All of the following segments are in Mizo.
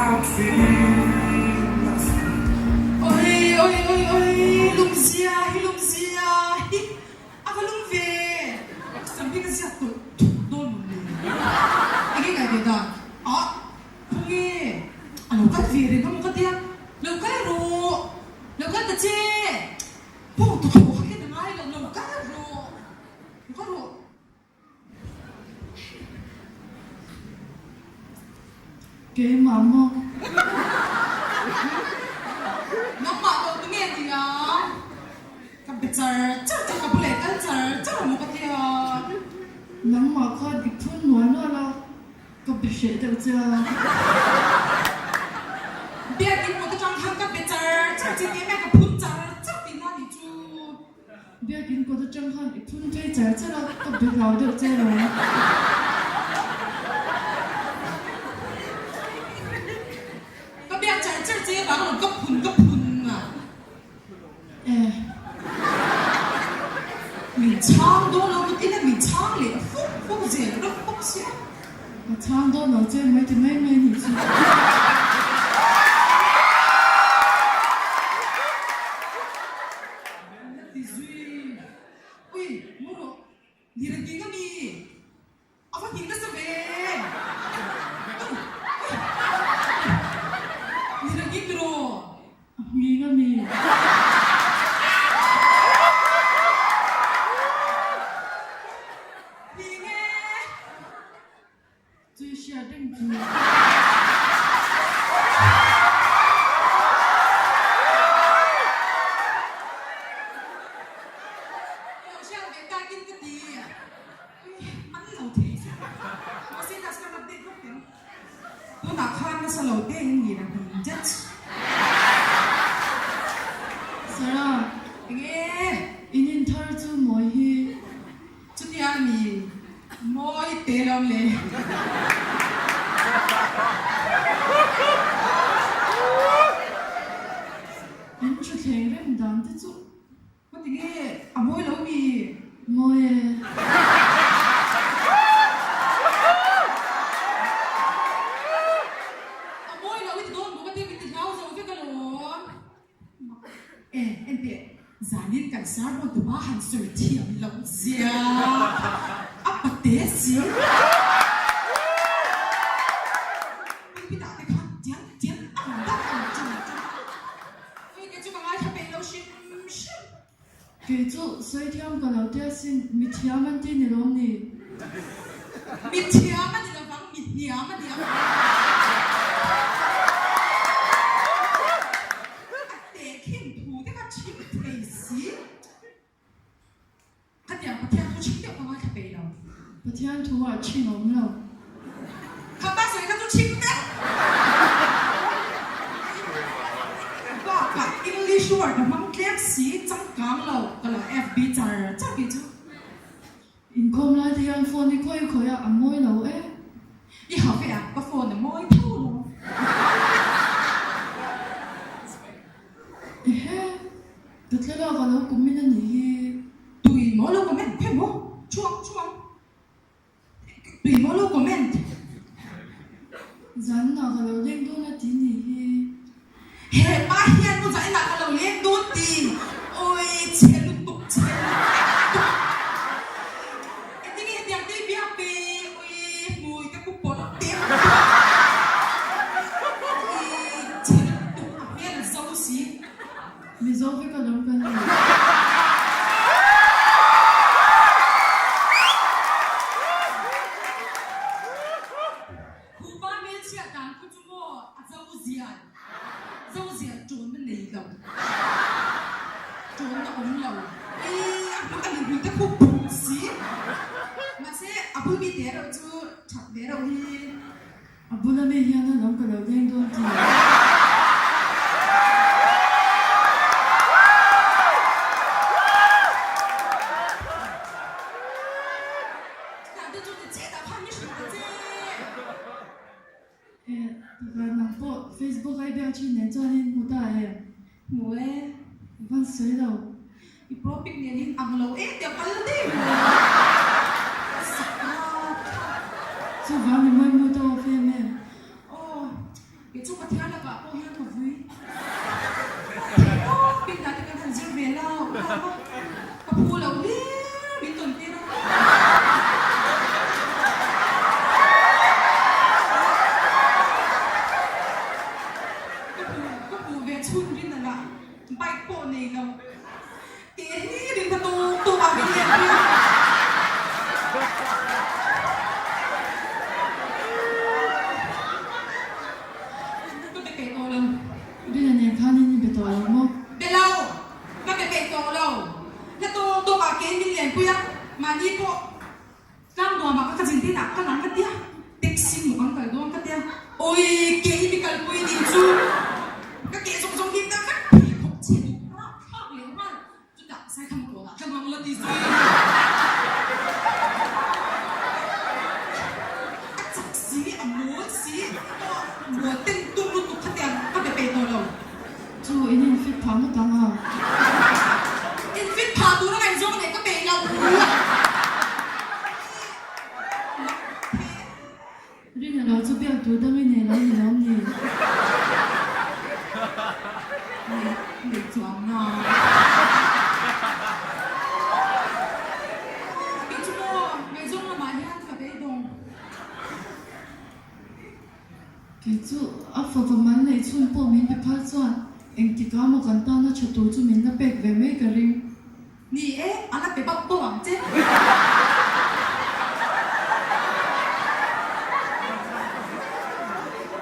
Oi oi oi oi lungzia hi lungzia hi a va lung ve something a ziak tawlh thut dawn maw le enge ngai ve dan ah khawnge a lo kal ve reng a maw ka tia lo kal rawh lo kal ta che pawng tawh kha khen a ngai lo lo kal rawh lo kal rawh. Keimah maw? Nangmah lo tu nge ni a? Ka be char char che, ka bulah i kal char char a maw ka ti a. Nangmah khan i phun nual nual a, ka be hreh deuh che a. Biakin kawt atang khan ka be char char che nia, ka phun char char tihna a nih chu. Biakin kawt atang khan i phun phei char char a, ka be hlau deuh che lo. Ka biak char char che vang lo ka phun ka phun a. Eh. Min chhang dawn lo ka tina min chhang leh fuk fuk zel rawk bawk sia. Ka chhang dawn lo che mai ti mai mai nih chu. La ti zui. Ui, mu rawh. Ni reng ding a mi? A va hning nasa ve. Ui, ui. Ni reng ding tiraw? A hning a mi? Hning e. Cui hriat reng chu. Lo hriat ve takin ka ti. Man lo thei che. Mahse last kan update vak teh ang. Tunah khan nasa lo te in ni reng in judge. Sarah. Enge? In inthar chu mawi hi. Chutia mi mawi te lo le. In thuthleng rem dan te chu. Hmati nge a mawi lo mi? Mawi e. A mawi lo i ti dawn bawk a tia min ti hlau zo vek alawm. E, enteh, zanin kan sermon tuma han sawi thiam loh zia a pate si. Pulpit-ah te khan tiang tiang a rawn dak ang ṭung ṭung a. Ui, kei chu ka ngaithla peih lo hrim hrim. Kei chu sawi thiam ka lo tia sin, mi thiam an ti ni lawm ni? Mi thiam a ni lovang, mi hniam a ni ang. A tehkhin thu te kha chhim thei si. Khatiang Pathian thu chhim deuh ka ngaithla peih lo. Pathian thu ah chhin awm lo. Kha pa sawi kha chu chhim vek. Bakah English word a hmang tlem si, changkang lo ka lo FB char char kei chu. Inkhawm lai te hian phone hi khawi khawi ah a mawi lo e. I ha ve a, ka phone a mawi tho lo. Ehe, ka thlalak a lo comment a nih hi. Tui maw lo comment khawi maw? Chhuang chhuang. Tui maw lo comment. Zanah ka lo leng dawn a ti nih hi. He pa hian mu zainah ka lo leng dawn ti. Awi chhe lutuk chhe lutuk. Engtin nge hetiang te biak pe awi hmui te ku pawlh te ang chuan. Awi chhe lutuk a hmel a zo si. Mizo vek a lawm kan ni. Khupa hmelchhiat dan khu chu maw a zo zial, zo zial ṭawnna nei lo, ṭawnna awm lo, ei a hmu a ni hmui te khu phut si. Mahse a bul mi te reuh chu ṭhat ve reuh hi. A bula mi hian a lawm ka lo leng dawn tih. Chutah te chu ti che dah khan mi hrilh ta che. E, takah nang pawh Facebook a i biak thin nen chuan in hmu ta em? Hmu e. I van sawi lo. I propic nen in ang lo e tia kal daih maw? Sak rap thlak. Chuvang i mawi mu tawh a fem em? Aw, kei chu ka. Ui, kei mi kalpui nih chu ka keh zawng zawng hi ta vek pheikhawk chhe duh rapthlak leh nghal. Chutah Saitham kawnah tlang ang la ti zui. A chak si, a mawl si, mawl ten tum lutuk kha tiang ka be peih tawh lo. Chu in infit phah ngawt ang a. Infit phah tur a ngaihzawng leh ka peih lo. Rina lo chu biak tur dang i nei lo ni lawm ni? Nei nei chuang na. Kei chu maw ngaihzawng lamah hian ka beidawng. Kei chu a fapa mal neih chhun pawh min pe phal chuan engtikah maw kan tana tha tur chu min la pek ve mai ka ring. Ni e, a la pe bak bawk ang che.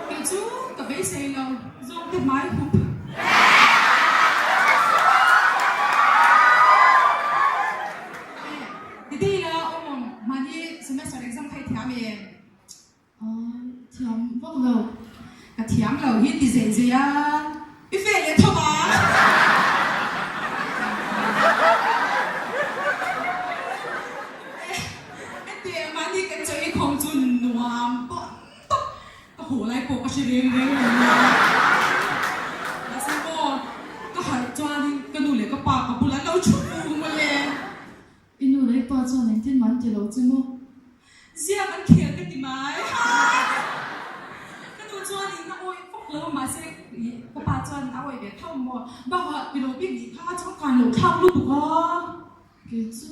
Kei chu ka beisei lo, zawngte hmai hup. E, ti dei la awm awm, mahni semester exam kha i thiam em? Thiam vak lo. Ka thiam lo hi ti zei zei a, i fe leh tho a. Hetiang mahni kan chaw ei khawm chu nuam pawh tawp, ka haw lai pawh ka hre reng reng lo nia. Mahse maw, ka harh chuanin ka nu leh ka pa ka bulah an lo thu vung mawle. I nu leh i pa chuan engtin mah an ti lo che maw? Ziak an khel ka ti mai. Ka nu chuan in a awih vak lo a mahse ka pa chuan a awih ve tho maw? Bakah ti lo bik nih kha changkan lo thlak lutuk a. Kei chu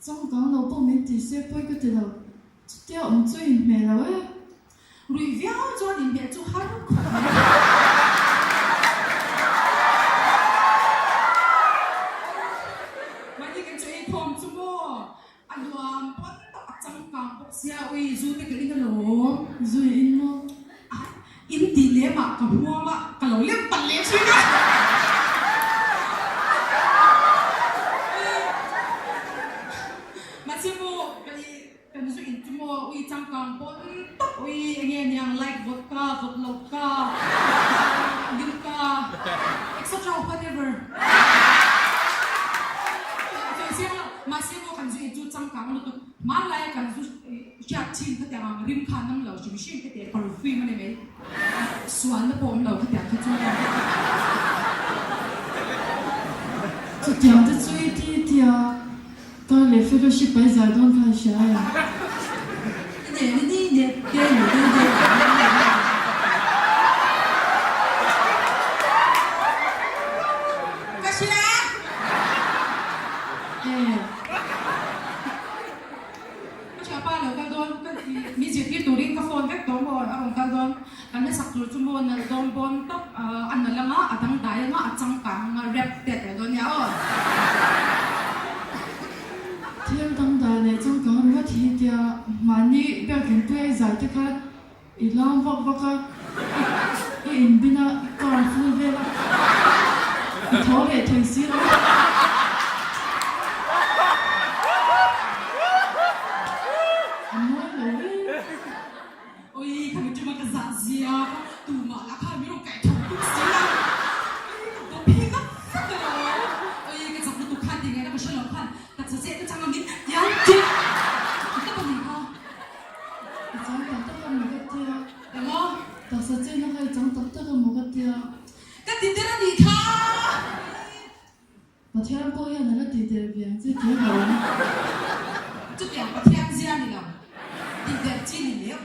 changkang lo pawh min ti se pawi ka ti lo. Chutia awm chu inhmeh lo e. Ruih viau chuan inhmeh chu har khawp mai. Mahni kan chu ei khawm chu maw? A nuam pawn tak a changkang bawk sia ui zu te ka in alawm. Zu i in maw? A in tih lem ah ka hmuam a, ka lo lem palh leh thin a. Mahse maw ka i Kan zu in chu maw ui changkang pawn tawp ui enge niang like vodka, vawt lo ka, limka etc whatever. Sawi chiang lo mahse maw kan zu in chu changkang lutuk hmanlaia kan zu hriat thin khatiang ang rim kha nam lo hrim hrim khatiang perfume a ni mai sualna pawh awm lo khatiang kha chu. Chutiang te chu i ti tia. Ka leh fellowship ai zai dawn kha hria e. Ka hria. E. Ka hria pa lo kal dawn ka mi zirtir turin ka phone vek tawh maw a rawn kal dawn kan la sak tur chu maw nalh dawn bawn tawp a nalh anga a dangdai anga a changkang anga rap te a tel dawn nia aw. Thil dangdai leh changkang ringawt hi tia mahni biakinn pui ai zai te kha i lam vak vak a, i inbin a, i car full vel a, i tho leh thei si lo. A mawi lo e. Oi, kha mi ṭuma ka zah zia kha tumah lah khan min rawn kaih tho tuk si a. Oi, ka dawp hi vak vak a lo. Oi, ka chak lutuk khan ti ngaihna ka hre lo khan ka cha zeh ka chang a min tiang ṭih ka pa nih kha. I chang tak tak a maw ka tia. Emaw? Taksa chena kha i chang tak tak a maw ka tia. Ka ti der a nih kha. Pathian pawh hian a la tih der ve ang che tih a lo. Chutiang Pathian zia ni lo, tih der chi ni leh.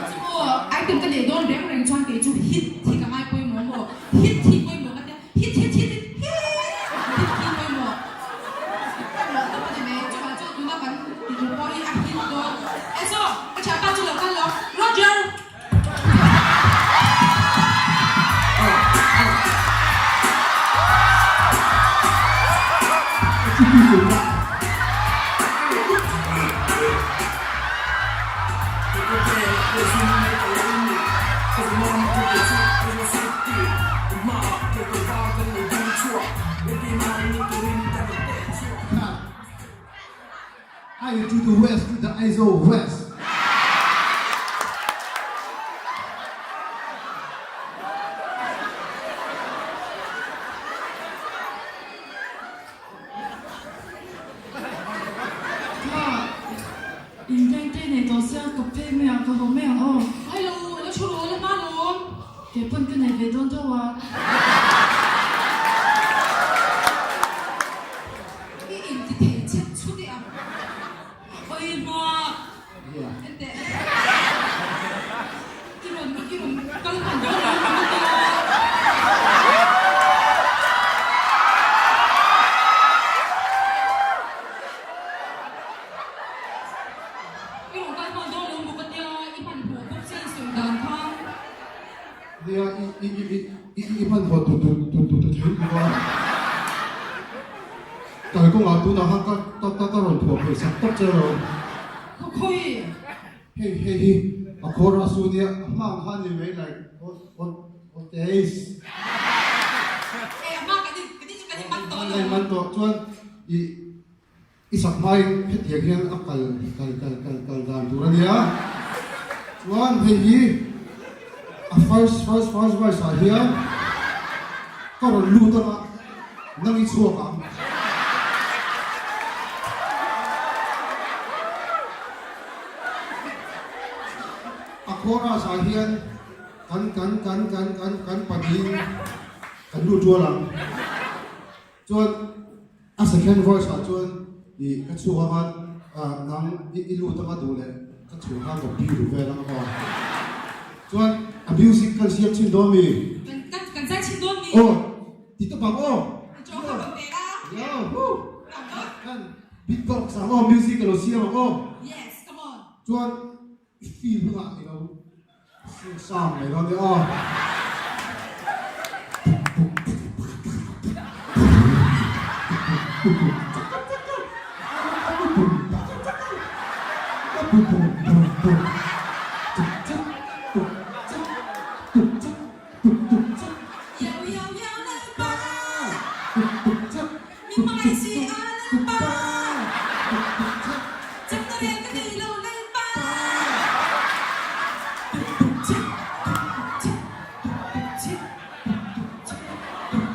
Chu maw, item ka neih dawn reng reng chuan kei chu hit hi ka ngai pawimawh maw? Hit hi pawimawh ka tia, hit hit hit hit hit hit hi pawimawh. Pawimawh tawp a ni mai, chuvang chuan tuna kan tih tur pawh hi a hit dawn. Enzo, ka thianpa chu lo kal lo, Roger! I to the west to the Aizawl west. Kha inleng te nei tawh sia ka phei mai ang ka haw mai ang aw. Hello, la thu rawh la hma lawm. Kei pawn ka nei ve dawn tho a. I inti thei chhet chhut i ang. Oi hma. Enteh. I rawn i rawn kal hman dawn lo ka hmu ta. I rawn kal hman dawn lo maw ka tia i hmanhmawh bawk sia i sawi dan khan. Nia i i i i i hmanhmawh tu tu tu tu tu thei bawk a. Kalkawngah tunah khan ka ka ka ka rawn thuah pawih sak tawp che lo. Khaw khawi. Hei hei hi a khawr a su nia a hma ang khan ni mai like what what what days. E a hma kan in kan in kan in man tawh lo. Kan in man tawh chuan i I sak hmain hetiang hian a kal kal kal kal kal dan tur a nia. Chuan hei hi a first first first verse ah hian ka rawn lut ang a, nang i chhuak ang. A chorus ah hian kan kan kan kan kan kan pahnihin kan lut rual ang. Chuan a second verse ah chuan ih ka chhuak anga ah nang i i lut anga duh leh ka chhuah khan ka biru vel anga maw. Chuan a music kan siam chhin dawn mi? Kan kan kan zai chhin dawn mi? Aw ti ta bang aw. Ti chaw kha rawn pe la. Yo woo. Tam dawn. Kan beatbox ang aw music ka lo siam ang aw. Yes come on. Chuan i feel hunah i lo Sang mai dawn nia aw. Iau iau iau Lalpa, min hmangaih si a Lalpa, chakna reng ka nei lo Lalpa.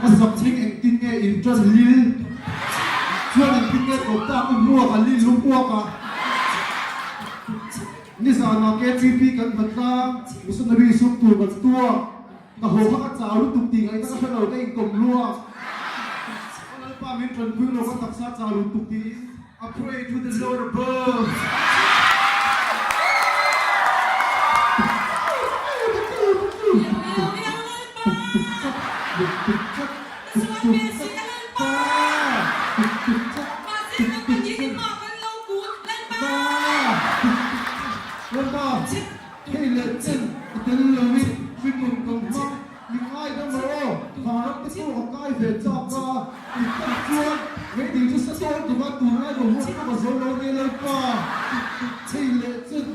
A zak chhing engtin nge in ṭan lil chuan engtin nge tawp tak u hmuak a lil u hmuak a. Nizanah KTP kan hlat tlang, missionary sum tur kan tuak. Ka haw kha ka chau lutuk tih ngaihna ka hre lo, ka inkawm luak. Aw Lalpa min tanpui rawh ka taksa chau lutuk tiin I pray to the Lord above. Lalpa, hei leh chen i tel loin hringnun kan hmang, mi ngai dam rawh aw, vanram te pawh ka kai ve chak a, i tak chuan meidil chu sa tawn tum a, tunlai boruak pawh ka zo lo nia Lalpa, hei leh chen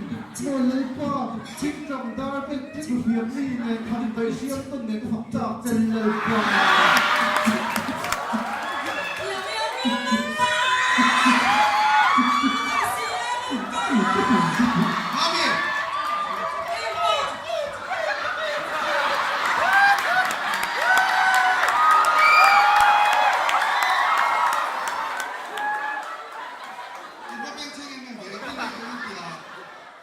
maw Lalpa, thingtang dar te thuhriam mi nen than daih hriam tawn nen ka fak chak che Lalpa.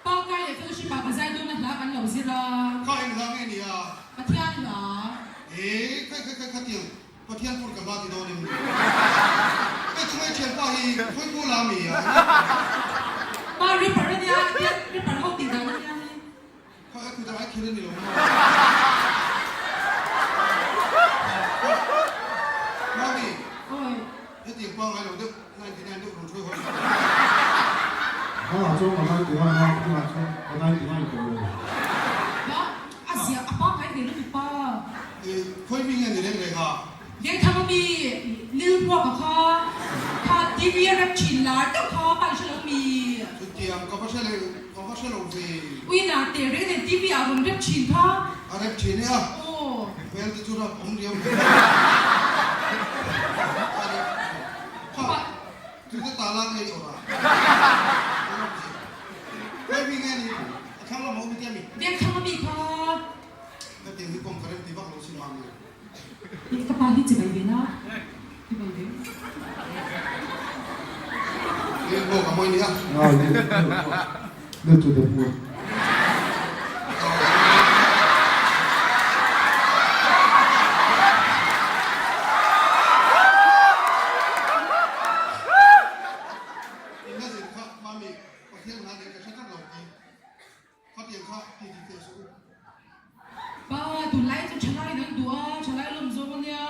Pangkai leh fellowship ah ka zai dawn a hla kan lo zir a. Kha eng hla nge ni a? Pathian hla. Ee, khai khai khai khatiang Pathian pawn ka hla ti dawn em ni? Hei chungai thianpa hi khawi bu la mi a? Pa rapper a nia, tian rapper ho tih dan a nia hei. Khawi a kut ah ai kher a ni lo maw? Mami, Awi. hetiang pangngai lo deuh 99 deuh rawn hruai haw ila. Hmangah chuan ka 99 a, tunah chuan ka 99 tawh lo. Ba, a zia a pangngai ve lutuk pa. Khawi mi nge ni reng reng a? Vengthang ami Lil Hmuaka kha kha TV a rep thin lar deuh kha pa i hre lo mi? Chutiang ka va hre leh ka va hre lo ve. Ui na teh reng nen TV ah rawn rep thin kha. A rep thin e a. Aw. Hmel te chu rap awm riau mai. A rep thin. Kha tute tala ngei awrh a. Vengthlang ami kha. Hetiang hi kawng ka rem ti vak lo sin mami. Ih ka pa hi chibai ve na chibai ve. Ih maw ka mawi nia. Ah ni ni chu da pu. Inla zir kha mami Pathian hna nen ka hre tlat lo kei. Khatiang kha ti ti teh suh u. Pa, tunlai chu thalai in an duh a, thalai lawm zawng a nia,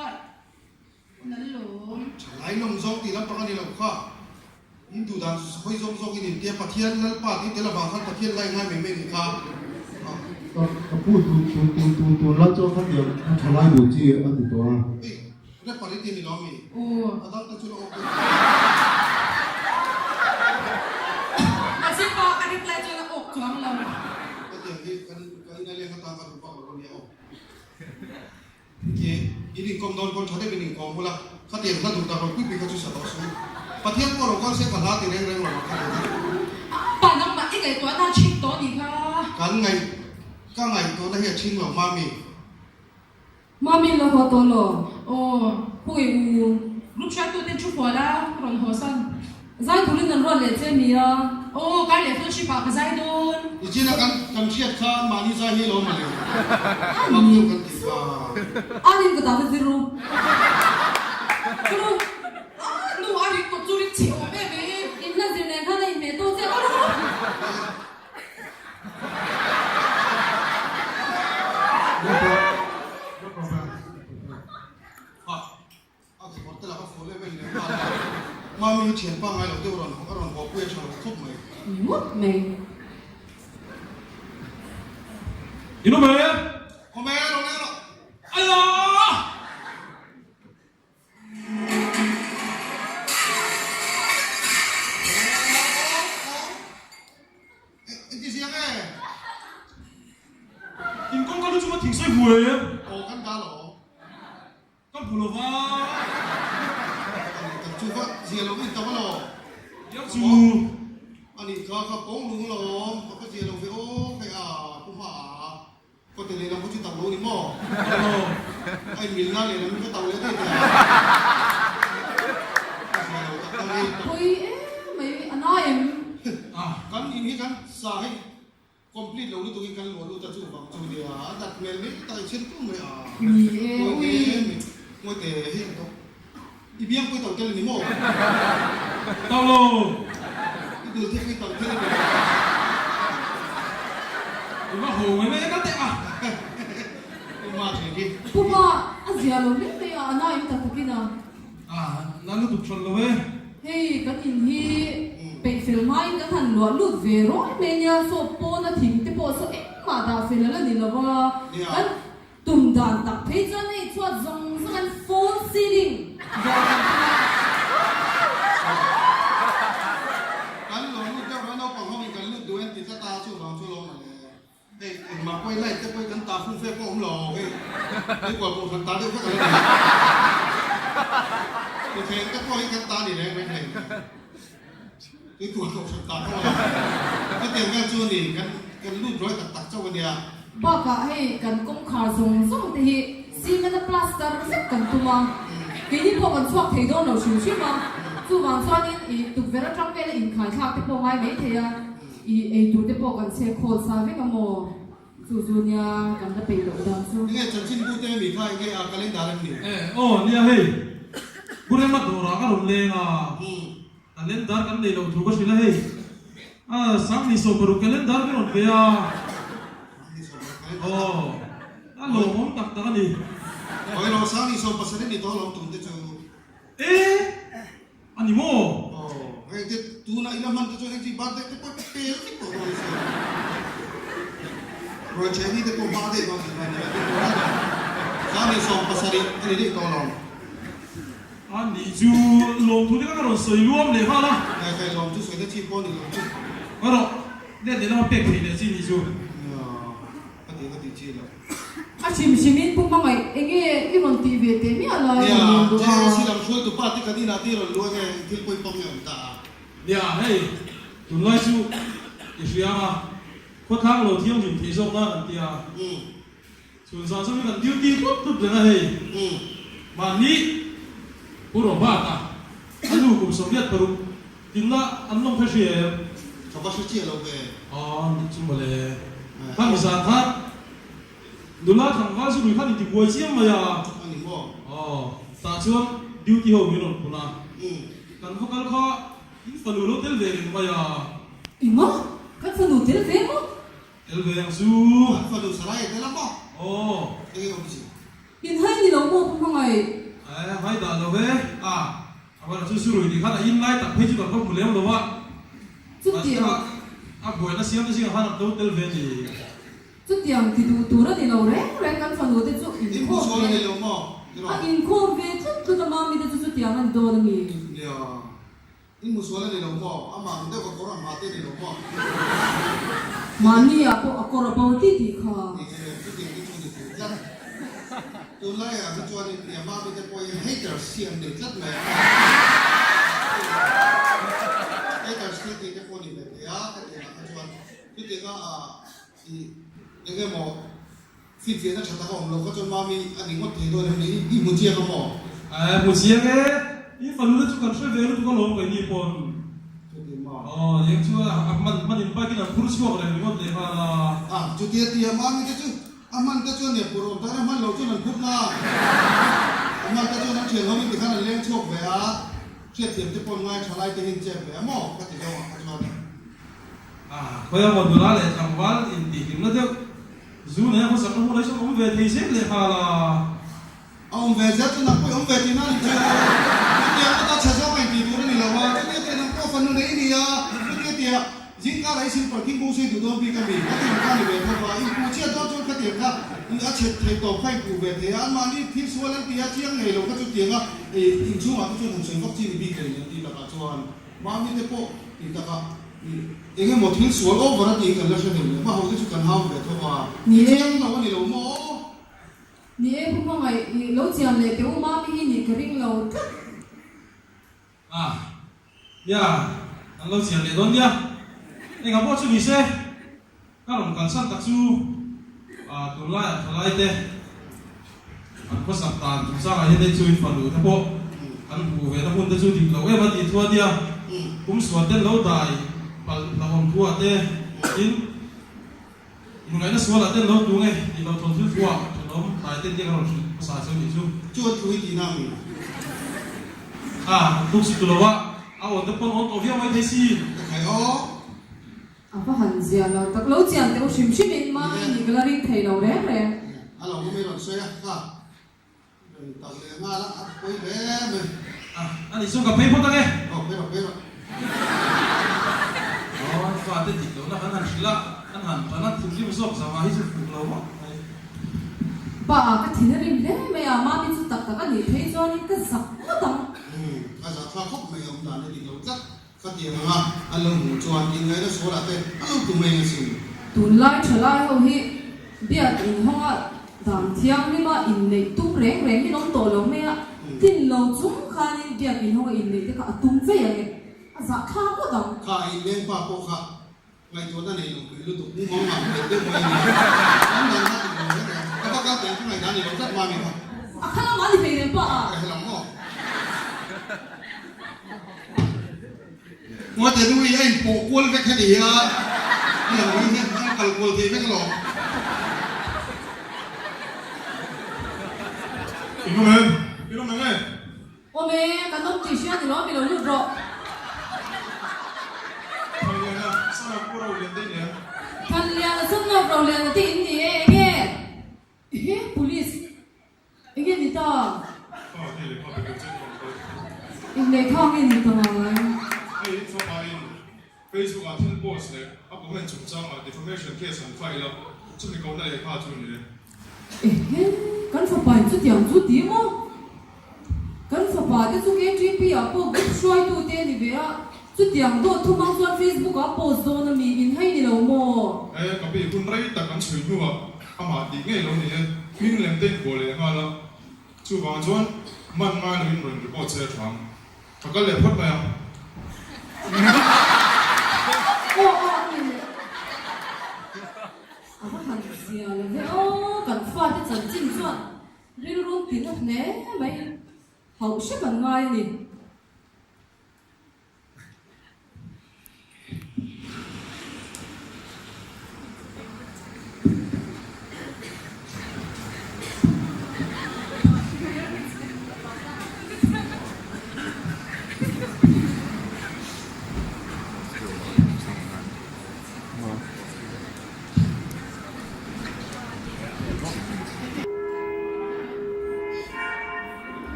nal lawm. Thalai lawm zawng tih lampang a ni lo kha. In duh dan hawi zawng zawng in intia Pathian Lalpa tih tel avang khan Pathian lai ngai mai mai a nih kha. Ka ka pu tu tu tu tu tunlai chuan khatiang kha thalai duh chi a ni tawh a. Hei, rapper i ti a ni lo ami? Aw. A dang te chu la awk deuh. Mahse pa a reply chuan a awk chuang lo. Hetiang hi kan kan ina leng atan ka duh vak lo ania aw. Ke in inkawm dawn pawn tha deuhin inkawm bula khatiang hla duh tak lo pui pui kha chu sa tawh suh. Pathian pawh lo kal se ka hla ti reng reng lo ang kha duh. Pa nangmah i ngaihtuahna a chhing tawh a nih kha. Kan ngaih ka ngaihtuahna hi a chhing lo mami. Mami lo haw tawh lo. Aw, khawi u. Group hriattu ten thu fual a, ka rawn haw san. Zai turin an ruat leh che nia. Aw, kar leh fellowship ah ka zai dawn. Nichina kan kan hriat khan mahni zai hi lo mah le. Mak deuh kan tih kha. An in ka ta ka zir u. Ka lu. Ah, nu a ring kawt chu ring chhe awm em e. In la zir nen khan a inhmeh tawh che. Ka lu. Mami hi thianpa ngai lo deuh rawn a rawn haw pui a tha lo khawp mai. Ni ngawt mai. In awm e? Awm e, lo leng rawh. Aya! In kawngka lu chunga thing sawi hmu em? Aw kan dah lo. Ka hmu lo va. Kan chu va zia lo in tam alo. Diak chu. Ani kha ka pawng lung lo ka va zia lo ve aw hei a pu hma a. Kawte lehlam pawh chu tauh lo ni maw? Tauh lo. A inmilna lehlam hi ka tauh leh daih teh a. Ka zia lo tak tak hi. Pawi em mai, a na em? Kan in hi kan sa hi complete lo lutuk in kan luah lut a chu vang chu nia a dat hmel mai tak i chhir tur mai a. Ni e, Ngawi ui. te, ngawi te hei ang tawh. I biang pawh i tauh tel a ni maw? Tauh lo. I dul thek i tauh tel a ni maw? I va ho mai mai a ka teh a. Pu Ma thin hi. Pu Ma, a zia lo hle mai a, a na in tak takin a. A, na lutuk hran lo e. Hei kan in hi peih fel hmain kan han luah lut ve rawi mai a nia, saw pawna thing te pawh saw engmah dah fel a la ni lo va, kan Tum dan tak phei chuan hei chhuat zawng zawng an fall ceiling zawh kan tum a. Kan lo lut deuh reuh naupang ho in kan lut duh en ti tlat a chuvang chu lo awm le. Hei engmah pawhin light te pawhin kan ta fum fe pawh awm lo hei hei kual pawh kan ta deuh vek a lo ni. Thutthleng te pawh hi kan ta ni reng reng hlei nen. Tui kual pawh hran ta pawh a lo. Hetiang vel chu a ni kan kan lut ruai tak tak chauh a nia. Bakah hei kan kawngkhar zawng zawng te hi cement a plaster vek kan tum a, keini pawh kan chhuak thei dawn lo hrim hrim a, chuvang chuanin ih tukverh atang vela inkhaithlak te pawh ngai mai thei a, ih eitur te pawh kan chhe khawl sa vek a maw, chu chu nia kan la peih loh dan chu. Enge chanchin bu te mi kha enge a calendar em ni? E aw nia hei, Pu Rema dawrah ka rawn leng a. Calendar kan nei loh thu ka hrilh a hei. A Sangni 60 calendar ka rawn ve a. Aw, a lawmawm tak tak a ni. Awi lo, Sangni 17 ni tawh alawm tun te chu. E, a ni maw? Aw, hei te tuna ila hman te chu hei chi birthday te pawh pel vek tawh dawn se. Ruaichhehni te pawh hma daih dawn tih a ni. Sangni 70 a ni daih tawh alawm. A nih chu lawmthu te kha ka rawn sawi luam leh nghal a. Ngai khai lawm chu sawi na chi pawh ni lo chu. Ka rawh, let leh lama pek theih leh chi nih chu. Nia, ka tih ka tih chi lo. A hrim hrim in Pu Hmangaih enge i rawn tih ve teh miah lai Nia, rawn rawn duh a. JAC lam hruaitu pa te kan inah te i rawn luh ange, thil pawimawh nge awm ta a. Nia, hei tunlai chu i hria a. Khawthlang lo thianghlim theih zawk nan an ti a. Chhun zan zawng hi kan duty tlut tlut reng a hei. Mahni Pu Robert-a a nu kum 86 tinna an lawng kha hria em? Ka va hre chiah lo ve. Aw nih chu mawle. Khami zan khan nula tlangval chu lui khan intibuai chiam mai a. A ni maw? Aw, tah chuan duty ho min rawn phun a. Kan va kal kha in fanu lo tel ve reng mai a. Eng a? Kan fanu tel ve maw? Tel ve ang chu. Kan fanu Sarai a tel a maw? Aw. Enge awm chi? In hai ni lo maw Pu Hmangaih? Eh, hai dah lo ve. A, a va chu Surui tih khan a in lai tak phei chu kan va hmu lem lo a. Chutiang. A buaina siam te zingah khan an to tel ve ni. Chutiang ti duh tur a ni lo reng reng kan fanu te chu inkhawm ve. A inkhawm ve tlut tlut a mami te chu chutiang a ni dawn a mi? Nia. I musual a ni lo maw? Amah ang deuh a kawr ang ha te a ni lo maw? Mahni ah pawh a kawr a bo ti tih kha. Ni e, chutiang te chu ni thei tlat. Tunlai ah hi chuanin Myanmar mite pawhin haters hi an nei tlat mai a. Haters thil tih te pawh ni ve thei a, khatiang ah kha chuan chutianga i eng emaw Finfiahna tha tak a awm lo kha chuan mami a ni ngawt thei dawn em ni? I hmu chiang a maw? Ae hmu chiang e, i fanu te chu kan hre ve lutuk alawm keini pawn. Chuti maw? Aw eng chu a hman hman in bike in an phur chhuak reng ringawt leh nghal a. A chutia tia mami te chu a hman te chuan nia phur awm tan a hman lo chuan an phur na. A hman te chuan an thian ho in tikhan an leng chhuak ve a, hriatthiam te pawn ngai tha lai te hi an chep ve a maw? Ka ti zawng ah kha chuan. A khawi a maw nula leh tlangval intihhlimna deuh Zu nen khawsak na hmun ah chuan awm ve thei zel leh nghal a. A awm ve zel chu nang pawh i awm ve tihna a ni chu. Chutiang ngawta chhe zawk a intih tur a ni lo a, chutia tia nang pawh fanu nei i ni a, chutia tia zingkar ah i silper thing bung sei duh dawn bik a mi, khatiang kha a ni ve tho va, inpuh chhiat dawn chuan khatiang kha a chhe thei tawp kha inpuh ve thei a, anmahni thil sual an ti a, chiang ngei lo kha chutiang a inchhungah te chuan han sawi vak chi ni bik leh an tih takah chuan Mami te pawh tih takah eng emaw thil sual over a tih kan la hre thei leh hma ho te chu kan hau ve tho a, Ni e. chiang lo a ni lo maw? Ni e Pu Hmangaih, i lo chian leh teh u Mami hi nih ka ring lo tlat. A, nia, an lo chian leh dawn nia. Engah pawh chu ni se, ka rawn kalsan tak chu tunlaiah thalai te an khawsak dan chungchangah hian hei chu in fanu te pawh an hmuh ve na hun te chu dik lo em a tih thu a nia. Kum sual ten lo dai palh hlauhawm thu ah te tin inngaihna sual ah ten lo tung e tih lo thawn thil thu ah thenawm tlai ten tia ka rawn hrilh hmasa chu nih chu. Chu a tui tihna a mi? A, an tluk si tu lo a, a awn te pawn awn tawh viau mai thei si. Ka khai aw. A va han zia lo tak lo chian teh u hrim hrim in mami nih ka la ring thei lo reng reng. A lo awm i rawn sawi a kha rawn tauh leh nghal a, a pawi hle mai. A, a nih chuan ka phei phawt ang e. Aw phei rawh phei rawh. Aw an fate dik lohna kan han hrilh a, an han tan a thinrim zawk zangah hi chu fuh lo vak mai. Pa a ka thin a rim hle mai a, mami chu tak tak a nih phei chuanin ka zak ngawt ang. Umm, a zahthlak khawp mai a awm dan a dik lo tlat. Khatiang anga an lo hmuh chuan inngaihna sualah te a lo tlu mai ang asin. Tunlai thalai ho hi biak inhawnga dan thianghlima inneih tum reng reng hi an awm tawh lo mai a, tin lo chung khanin biak inhawnga inneih te kha a tum vei ang e, a zahthlak ngawt ang. Kha inleng pa pawh kha ngaihtuahna nei lo hmel lutuk, mumang ngah hmel deuh mai a ni a, an dan kha dik lo reng reng, ka va kal teh ang ka ngaihdan ni lo tlat mami kha. A kha lamah a ni hlei reng pa a. Ka helam maw? Ngawte nu hi a inpawh kual vek a ni a, a lo hi hian a kal kual thei vek alawm. In awm em? In awm eng e? Awm e, kan awm tih hria ni lo, mi lo lut rawh. Thanliana, Sana pu Rolian te in ni em? Thanliana, Sana Roliana te in ni e, eng e? Ehe, Police. Enge ni ta? Kha hei lehkha pe tur chen rawn kal. Eng lehkha nge ni ta ngai? Hei in fapa in Facebook ah thil post leh a comment chungchang ah defamation case an file a, chumi kohna lehkha chu ni e. Ehe, kan fapa in chutiang chu ti maw? Kan fapa te chu KTP ah pawh group hruaitu te a ni ve a, chutiang dawt thu hmang chuan Facebook ah post dawn a mi in hei ni lo maw? E, ka pi hun rei tak an chhui hnuah amah tih ngei lo ni e, hming lem te inbual leh nghal a, chuvang chuan man ngai loin rawn report se a tha ang. Ka kal leh phawt mai ang. Aw aw a ni leh. hle mai. Hauh hrep an ngai a ni.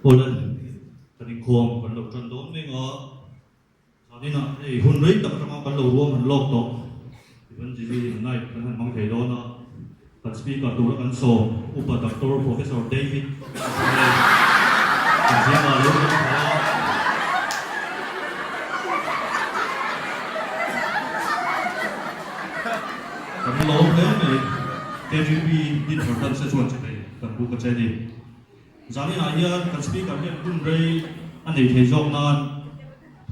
Awle, kan inkhawm kan lo tan dawn mek a. Zaninah hei hun rei tak atanga kan lo ruam han lawk tawh Evangelism Night kan han hmang thei dawn a, kan speaker tura kan sawm Upa Doctor Professor David Hei kan zingah lo awm thei a. Kan lawm hle mai KGP dinhmun tan se chuan chhei kan buk a che ni. Zaninah hian kan Speaker hian hun rei a nei thei zawk nan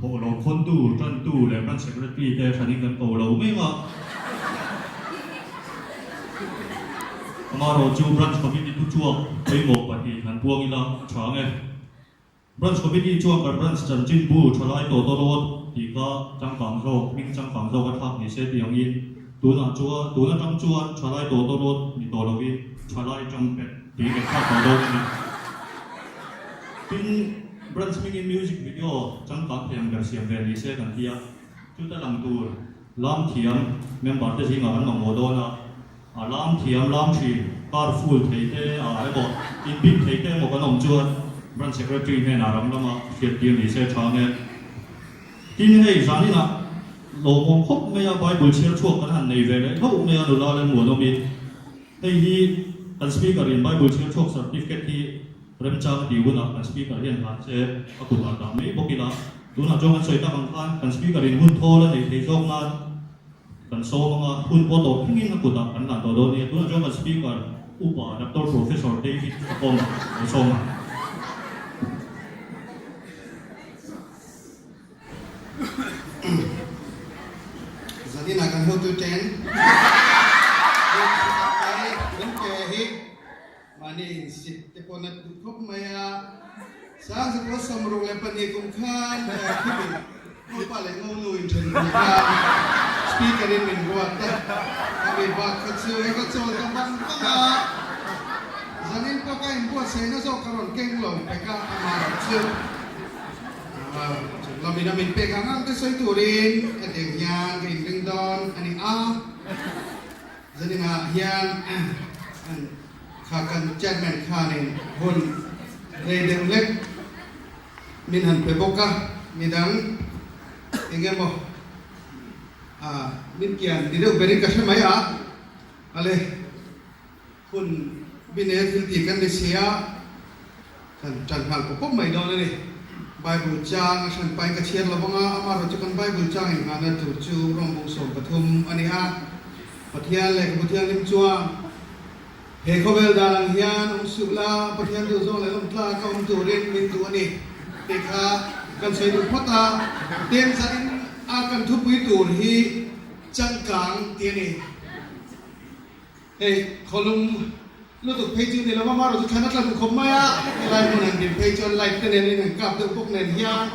thawh lo khawntu, tantu leh Branch Secretary te hranin kan ko lo mek a. Amaherawhchu chu Branch Committee thuchhuak pawimawh pahnih han puang ila a tha ang e. Branch Committee chuan kan Branch chanchinbu thalai tawtawrawt tih kha changkang zawk, hming changkang zawk a thlak ni se tih angin tunah chuan tun atang chuan thalai tawtawrawt ni tawh lovin thalai tangpet Tih kan thlak tawh dawn a ni. Tin, Branch hmingin music video changkang thei ang ber siam ve ni se kan ti a, chuta lang tur lam thiam member te zingah kan mamawh dawn a, a lam thiam lam thin car full thei te ah emaw inbin thei te emaw kan awm chuan Branch Secretary hnenah ram lama hriattir ni se tha nge. Tin, hei zaninah lawmawm khawp mai a Bible chhiar chhuak kan han nei ve leh hlauh mai a nula leh muanawmin. Hei hi kan Speaker in Bible chhiar chhuak certificate hi remchang a tih hunah kan Speaker hian hlan se a kut ah dah mai bawk ila. Tunah chuan kan sawi tak ang khan kan Speaker in hun thawl a nei thei zawk nan kan sawm ang a, hun pawh tawh thlengin a kut ah kan hlan tawh dawn nia. Tunah chuan kan Speaker Upa Doctor Professor David Fakawm lo sawm ang. Zaninah kan hotu ten min pe hi mahni insit te pawh na duh khawp mai a. Sangzakua 62 kum khan khibin Ngopa leh Ngonu inthen kum khan speaker in min ruat a, khami bak kha chu hei ka chawl ta vang vang a. Zanin pawh ka inbuatsaihna zawk ka rawn keng lo pek a, amaherawh chu. Chunglamin a min pek ang ang te sawi turin hetiang hian ka inring dawn a ni a. Zaninah hian kha kan chairman khanin hun rei deuh lek min han pe bawk a, midang eng emaw min kian ni deuh berin ka hre mai a, ale. Hun bine thil tih kan ni si a, kan tan nghal pawp pawp mai dawn a ni. Bible chang a hran pain ka chhiar lo vang a, amaherawh chu kan Bible chang inngahna tur chu Rawng 13 a ni a. Pathian lehkhabu thianghlim chuan, He khawvel dan ang hian awm suh la, Pathian duhzawng leh lawmtlak a awm turin min duh a ni tih kha kan sawi duh phawt a. Tin, zanin a kan thupui tur hi changkang tih a ni. Hei khawlum lutuk phei chu ni lo va, marawh chu thlan a tla duh khawp mai a, helai hmun han din phei chuan light te nen in han kap deuh bawk nen hian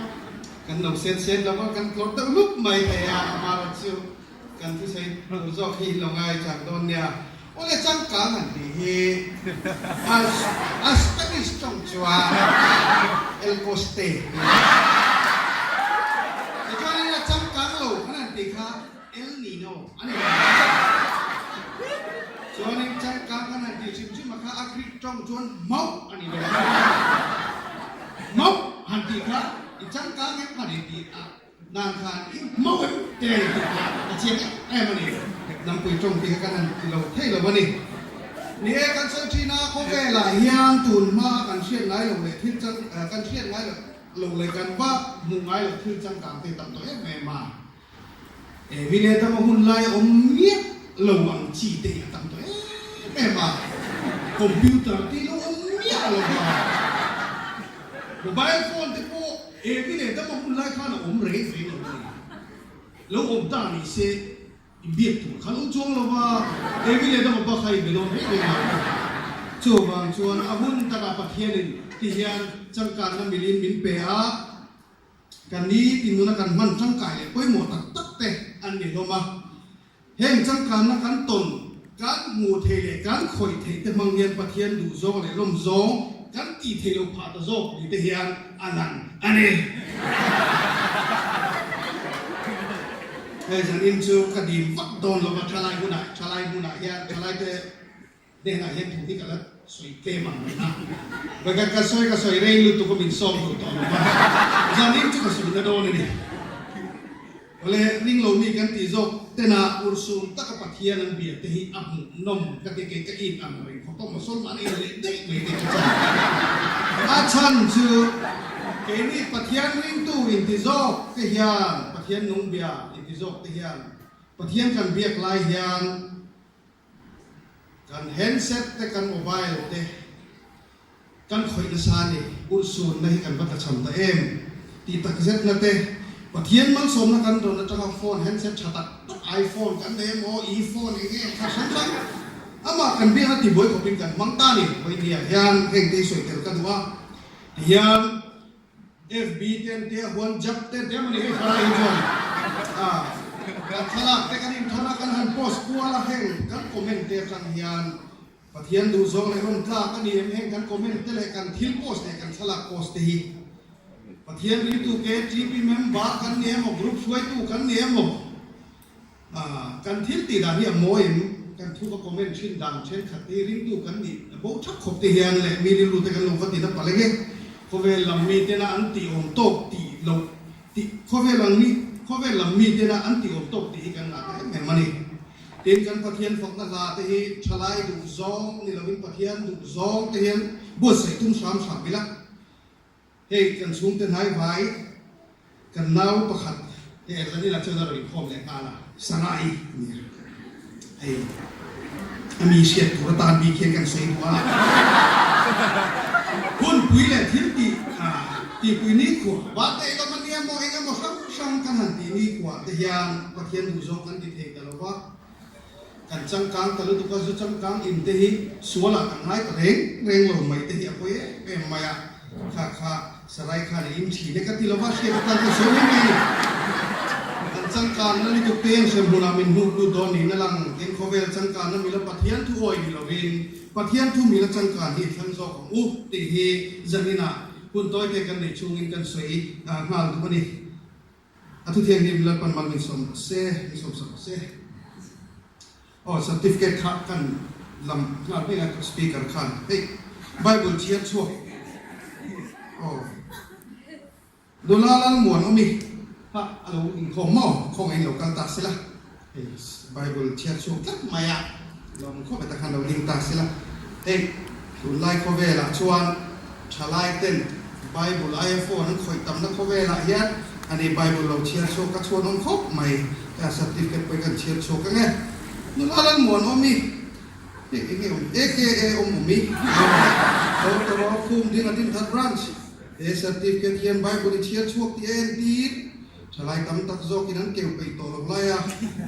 kan lo sen sen lo va, kan tlawr deuh lup mai thei a, amarawh chu kan thusawi tur zawk hi in lo ngai chang dawn nia. Awle changkang han tih hi a Spanish tawng chuan El Coste tih a ni. Tichuanin a changkang lo kan han tih kha El Nino a ni lo. Chuanin changkang kan han tih hrim hrim a kha a Greek tawng chuan mauh a ni lo. Mauh han tih kha i changkang em han intih a nan khan i mauh em te a intih kha a chiang em em a ni. Nampui tawng tih kha kan han ti lo thei lo a ni. Ni e, kan sawi thin a, khawvelah hian tun hma kan hriat ngai lo leh thil chang kan hriat ngai lo. loh leh kan va hmuh ngai loh thil changkang te tam tawh em em a. Evi leh dama hun lai a awm miah lo ang chi te hi a tam tawh em em a. Computer te hi lo awm miah lo va. Mobile phone te pawh Evi leh dama hun lai khan a awm reng reng lo a ni. Lo awm ta ni se I biak tur kha lo chuang lo va, Evi leh Adama pa kha i be dawn reng reng lo. Chuvang chuan a hun takah Pathianin ti hian changkanna milin min pe a, kan ni ti nuna kan hman tangkai leh pawimawh tak tak te an ni hlawm a. Heng changkanna kan tawn, kan hmuh theih leh kan khawih theih te hmang hian Pathian duhzawng leh lawmzawng kan tih theih loh phah ta zawk ni te hian a lang a ni. Hei zanin chu ka dim vak dawn lo va, thalai hunah, thalai hmunah hian thalaite hnenah hian thu hi ka la sawi tlem ang reng a. Vawikhat ka sawi ka sawi rei lutuk a min sawm duh tawh lo va, zanin chu ka sawi na dawn a ni. Awle, ring lo mi kan tih zawk tena urhsun taka Pathian an bia te hi a hmuh nawm ka ti kei ka in ang reng khawp a, Mosolman a in leh daih mai te ka chan. A chhan chu keini Pathian ringtu inti zawk te hian, Pathian nung bia inti zawk te hian Pathian kan biak lai hian kan handset te kan mobile te Kan khawih nasa a ni, urhsunna hi kan va tlachham ta em? Tih tak zetna te, Pathian malsawmna kan rawn atanga phone handset tha tak tak iPhone kan nei emaw, e-phone eng nge tha hrang hrang amah kan biakna tibuai khawpin kan hmang ta a ni. Vawinia hian heng te hi sawi tel ka duh a, tihian FB te an tia huan jap te an tia mawni hei thlalai hi chuan kan thlalak te kan inthawn a, kan han post kual a, heng kan comment te atang hian Pathian duh zawng leh rawn tlak a ni em? Heng kan comment te leh kan thil post leh kan thlalak post te hi Pathian ringtu KTP member kan ni emaw, group hruaitu kan ni emaw, ah kan thil tih dan hi a mawi em? Kan thu ka comment thin dan thenkhat te hi ringtu kan nih a bo thak khawp te hian leh mi rilru te kan lo va ti na palh eng e. Khawvel lam mi tena an tih awm tawk tih loh tih khawvel ang mi khawvel lam mi tena an tih awm tawk tih hi kan ngah ta em em a ni. Tin, kan Pathian fakna hla te hi thalai duh zawng ni lovin Pathian duh zawng te hian buatsaih tum hram hram ila. Hei kan chhungte hnai vai kan nau pakhat he Erzanila chuan a rawn inkhawm leh nghal a, Sarai a ni a. Hei a mi hriat tur atan bik hian kan sawi duh a. Hunpui leh thil tih tihpui nikhua bate ilo a nia maw eng emaw hrang hrang kan han tih nikhua te hian Pathian duh zawng kan ti thei ta lo va, kan changkang ta lutuk a, zu changkang in te hi sualah kan ngai ta reng reng lo mai te hi a pawi em em mai a, kha kha Sarai khan a in thin e ka ti lo va, hriat atan ka sawi mai mai a ni. Kan changkanna lutuk te hian hremhmunah min hnuk lut dawn niin a lang, tin khawvel changkanna mila Pathian thu awi ni lovin Pathian thu mila changkan hi i thlang zawk ang u tih hi zaninah hun tawite kan neih chhungin kan sawi nghal duh a ni. A thuthianghlim Lalpan mal min sawm rawh se, min sawm sak rawh se. Aw certificate kha kan lam nghal mai a speaker khan hei Bible chhiar chhuak aw nula Lalmuan awmi kha a lo inkhawm maw khawngaih in lo kal ta sela hei Bible chhiar chhuak tlat mai a lawm khawp e takhan lo ding ta sela hei tunlai khawvelah chuan Thalai ten Bible aia phone an khawih tamna khawvelah hian ani Bible lo chhiar chhuak ka chhuan awm khawp mai. Ka certificate pawh hi kan chhiar chhuak ang e. Nula Lalmuan awm i hei eng nge awm aka awm awm i Doctor Khum ding a Dinthar Branch he certificate hian Bible i chhiar chhuak tih a entir. Thalai tam tak zawkin an keu peih tawh lo lai a,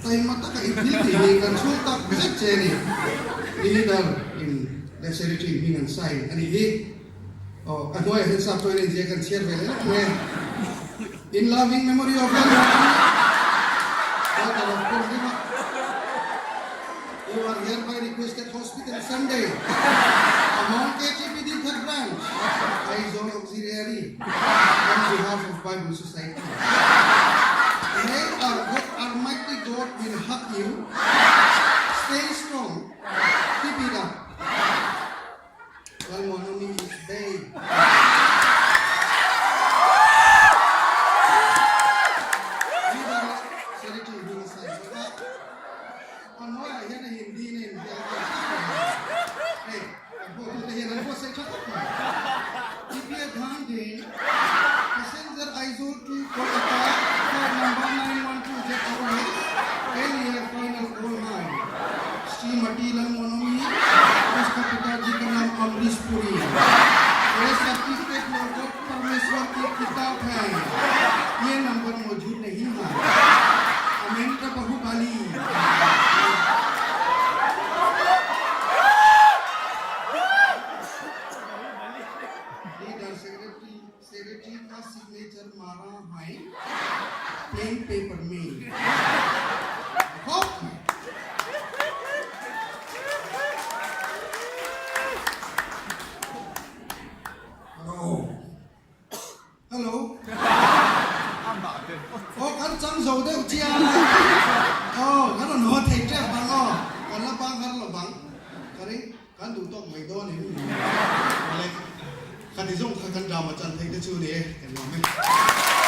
taima taka i thil tih hi kan chhung tak zet che a ni. Leader in leh secretary hming an sign a nih hi. Aw, a hnuaiah hian sap chuan inzia kan chhiar ve leh lawk nge. In loving memory of Lalmuanawmi, daughter of Purnima, you are hereby requested hospital Sunday among KTPD Third Branch, Aizawl Auxiliary. On behalf of Bible Society. May our God Almighty God will hug you. Stay strong. Keep it up. Lalmuanawmi is babe. Leader leh Secretary hming a sign bawk a. A hnuaiah hian a Hindi in a inziak a, hei kan hotute hian an buatsaih tha khawp mai. Dibya Gandhi. Ganeshpuri. ये सर्टिफिकेट लोगों परमेश्वर की किताब है ये नंबर मौजूद नहीं है अमेंद्र बहुबली leader secretary secretary का सिग्नेचर मारा है प्लेन पेपर में देखो Hello. Hello. Aw kan chang zo deuh chiang a. Aw kan rawn haw thei tep ang aw. Kan la bang har lo bang. Ka ring kan duh tawk mai dawn em ni. Awle khati zawng kha kan drama chan thei te chu ni e. Kan lawm e.